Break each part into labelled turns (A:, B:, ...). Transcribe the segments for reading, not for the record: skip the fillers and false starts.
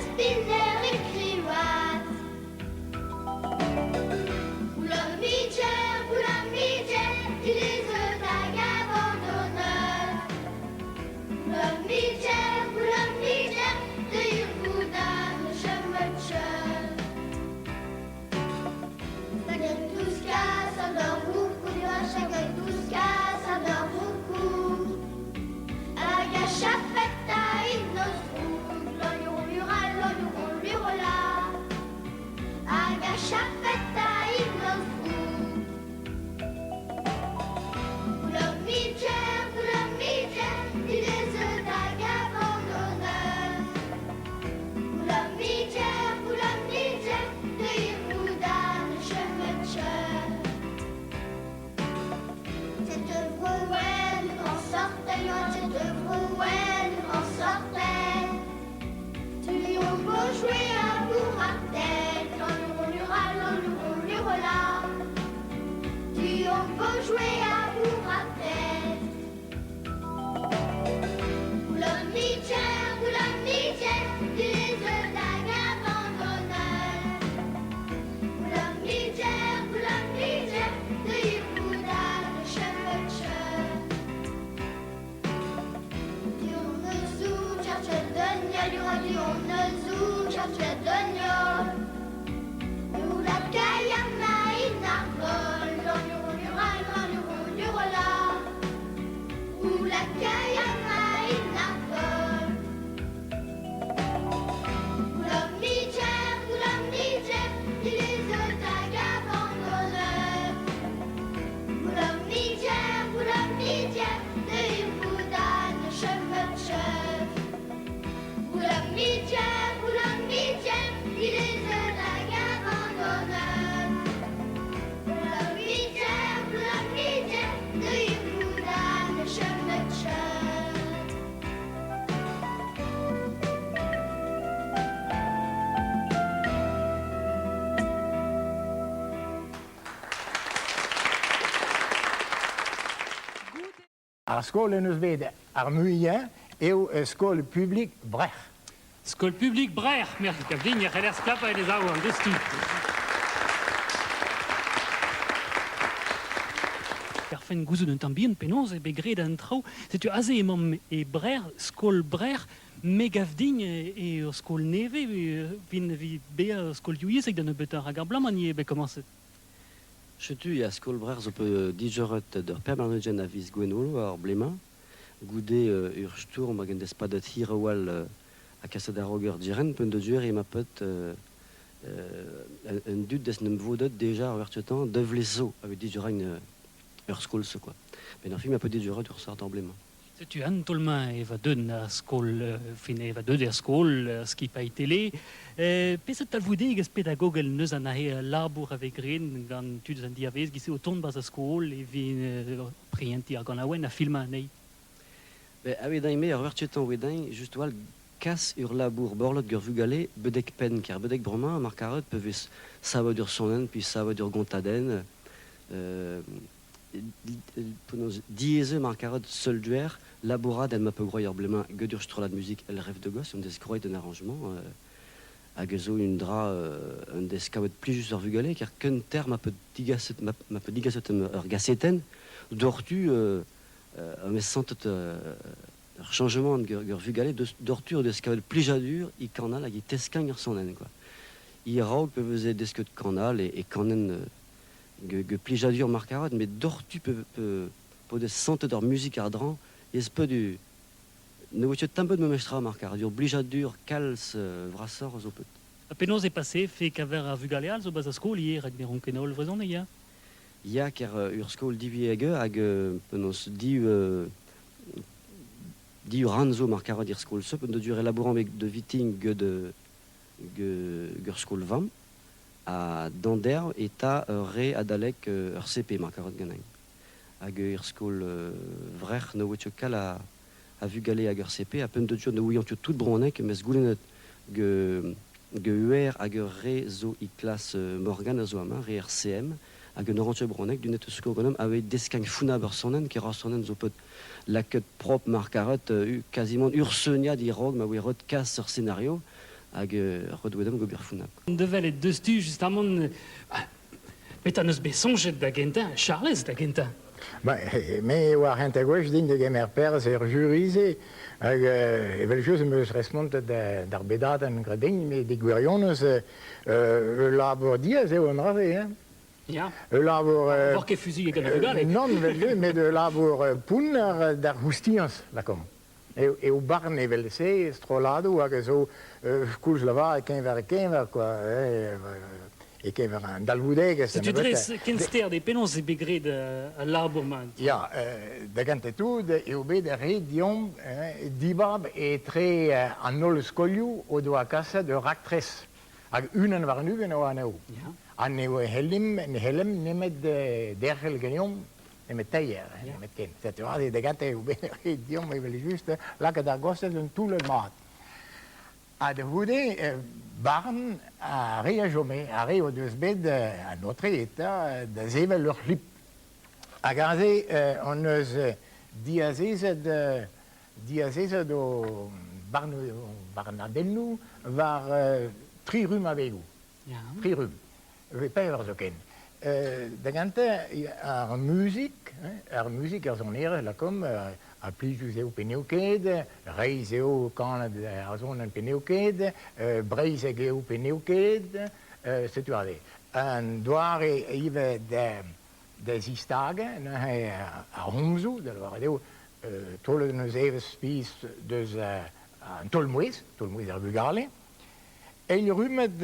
A: spinner e krivat. Boulamijer, boulamijer, dilezet hag abandonet. Boulamijer, boulamijer, deuit voudad chemetchen. Chacun tous casse un chacun tous casse un roucou. Hag a chapet a innoz droug, l'oignon lura, l'oignon lura. Hag a chapet a innoz droug. Boulamijer, boulamijer, dilezet hag abandonet. Boulamijer, boulamijer, deuit voudad chemetchen. Cette vrouelle en sortait, cette vrouelle en sortait. Tu on peut jouer à bourre à tête, l'on lura, l'on lura. Tu on peut jouer à bourre à tête. Boulamijer, boulamijer, dilezet hag abandonet. Boulamijer, boulamijer, deuit voudad chemetchen. Du on zou cherche denial, du on zou cherche denial. Nous la kayama inargol, l'on lura, l'on lura. Ou la kayama inargol. Boulamijer, boulamijer, dilezet hag abandonet. Boulamijer, boulamijer, deuit voudad chemetchen. Boulamijer, boulamijer, dilezet hag abandonet. Boulamijer, boulamijer, deuit voudad chemetchen.
B: Ar skol en eus bet ar muiañ eo skol publik Brec'h.
C: Skol publik Brec'h, merk kavdin, e c'heller sklapañ en e zaouarn, deus-tu. Ar gouzout un tamm bihan penaos eo bet graet an traoù. Setu aze emañ e Brec'h, skol Brec'h, me gav din e ur skol nevez, vin evit bezañ skol divyezhek da nebeutañ hag ar bloaz-mañ eo bet komañset.
D: Setu ya skol Brec'h zo pe dijoret d'ur permanent a viz Gwenolo ar blema, goude ur stourm hag un despadet hir a-walc'h a kaset ar ur diren, peun de duer e ma peut un dud des nem vodet deja ar vertuetan de vlezo avec dijorain ur skol ce quoi. Ben ar film a pe dijoret ur sort ar blema.
C: Setu an tolmañ e va deun ar skol, fin e va deun er skol, skipailh tele. Peseurt talvoudegezh pedagogel neus an ahe labour a vez graet gant tud an diavez giz o tont bas a skol e vin prientiñ ar ganaouenn a filmañ anezhi.
D: Ben, a wedañ me ar vertuetan wedañ just wal kas ur labour borlot gur vugale bedek pen, ker bedek bremañ mar karet pe vez savet ur sonenn puis savet ur gontadenn, penaos diaese mar karet seul duer labourad en ma pe groy ar blemañ get ur strollad muzik el rêve de gosse, on deus groet un arrangement hag zo un dra un deus kavet plijus ar vugale, ker keun ter ma pe digaset, ma pe digaset ur gasetenn, dortu am eus santet ur changement gur vugale, dortu deus kavet plijadur i kanal hag i teskañ ur sonenn, quoi. I raok pe veze desket kanal e kanen ge plijadur mar karet, met dortu pe deus santet ur muzik ar dran, ez pe du... Ne vo ket tamm bet memestra mar karet, ur blijadur kalz vrasoc'h zo peut.
C: Ha penaos e pase fe kaver ar vugale all zo bas a skol hier hag ne ron ket holl vrezhoneg, ya?
D: Ya, ker ur skol divyezhek hag penaos div div ran zo mar karet ir skol seup, de dur elaborant avec de viting de ur skol vamm, ha d'an eta ur re adalek ur CP mar karet ganin. Hag ur skol vrec'h ne vo ket kal a vugale hag ur CP, ha peun de dur ne ouiant ket tout bronek, mes goulennet ge uer hag ur re zo i klas Morgan a zo amañ, re ar CM, hag un orange bronek du net skol ganem avec deskañ founab ur sonnen, ker ur sonnen zo peut laket prop mar karet quasiment ursenia di rog ma oe rot kas ur scénario, Hag ret oa deomp gober founnabl.
C: Devel deus-tu justamant petra n'eus bet soñjet da gentañ, Charlez da gentañ?
B: Ba, me e oa ar c'hentañ gwech din da gemer perzh er juri-se hag evel-just em eus respontet d'ar bedadenn graet din, met e gwirionez ul labour diaes eo an dra-se hein.
C: Ya.
B: Ul labour...
C: Vor ket fuzuilh gant ar vugale.
B: Nann, evel-se, met ul labour pounner d'ar c'houstiañs, lakaomp. Eo barn evel-se strolladoù hag a zo koulz lavaret keñver-keñver quoi, e-keñver an dalvoudegezh.
C: Setu dres kenster eo penaos eo bet graet al labour-mañ.
B: Ya, da gentañ tout eo bet ret deomp dibab etre an holl skolioù o doa kaset ur raktres. Hag unan warn-ugent e oa anezho. Ha ne c'hellimp ne c'hellemp nemet derc'hel ganeomp nemet teir, nemetken. Setu aze da gentañ eo bet ret deomp evel-just lakaat ar gostez un toullad mat. Ha da c'houde, barn ar re a chome, ar re o deus bet an aotre eta da sevel ur c'hlip. Hag aze hon eus diazezet diazezet o barnadennoù war tri rumm abegoù. Tri rumm. Pevar zoken. Da gentañ, ar muzik, ar muzik, ar sonerezh, lakaomp, ha plijus eo pe n'eo ket, reizh eo kanet ar sonenn pe n'eo ket, breizhek eo pe n'eo ket, setu aze. An doare ivez da zistagañ neuze ar c'homzoù, da lavaret eo taolet en deus evezh spis deus an taol-mouezh, taol-mouezh ar vugale. Eil rummad,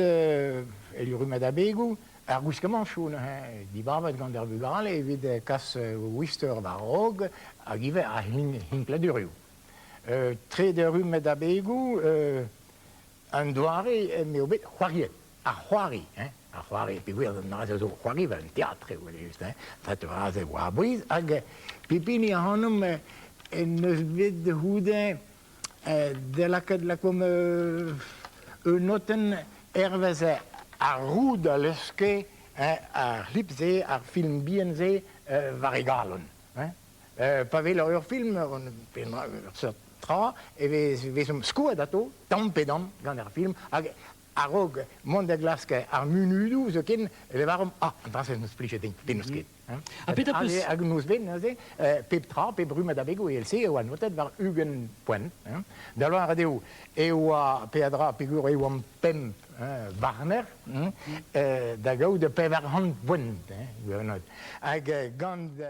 B: eil rummad abegoù, ar gwiskamantoù neuze, dibabet gant ar vugale evit kas o istor war-raok hag ivez ar hinkladurioù. Trede rummad abegoù, an doare m'eo bet c'hoariet, ar c'hoari, hein, ar c'hoari peogwir an dra-se zo c'hoari evel un teatr eo just, hein, setu aze war a-bouez hag pep hini ac'hanomp en deus bet da c'houde da lakaat lakaomp un notenn hervez ar roud a leske ar c'hlip-se, ar film bihan-se war e galon. Pa weler ur film, ur seurt tra, e vez vezomp skoet atao, tamm pe damm, gant ar film, hag a-raok mont da glask ar munudoù zoken, e lavaromp ah, an dra-se n'eus plijet din, pe n'eus ket.
C: Ha petra peus...
B: Hag noz bet neuze, pep tra, pep rummad abegoù evel-se e oa notet war 20 poent. Da lavaret eo e oa peadra peogwir e oamp pemp barner da gaout 400 poent. Hag gant...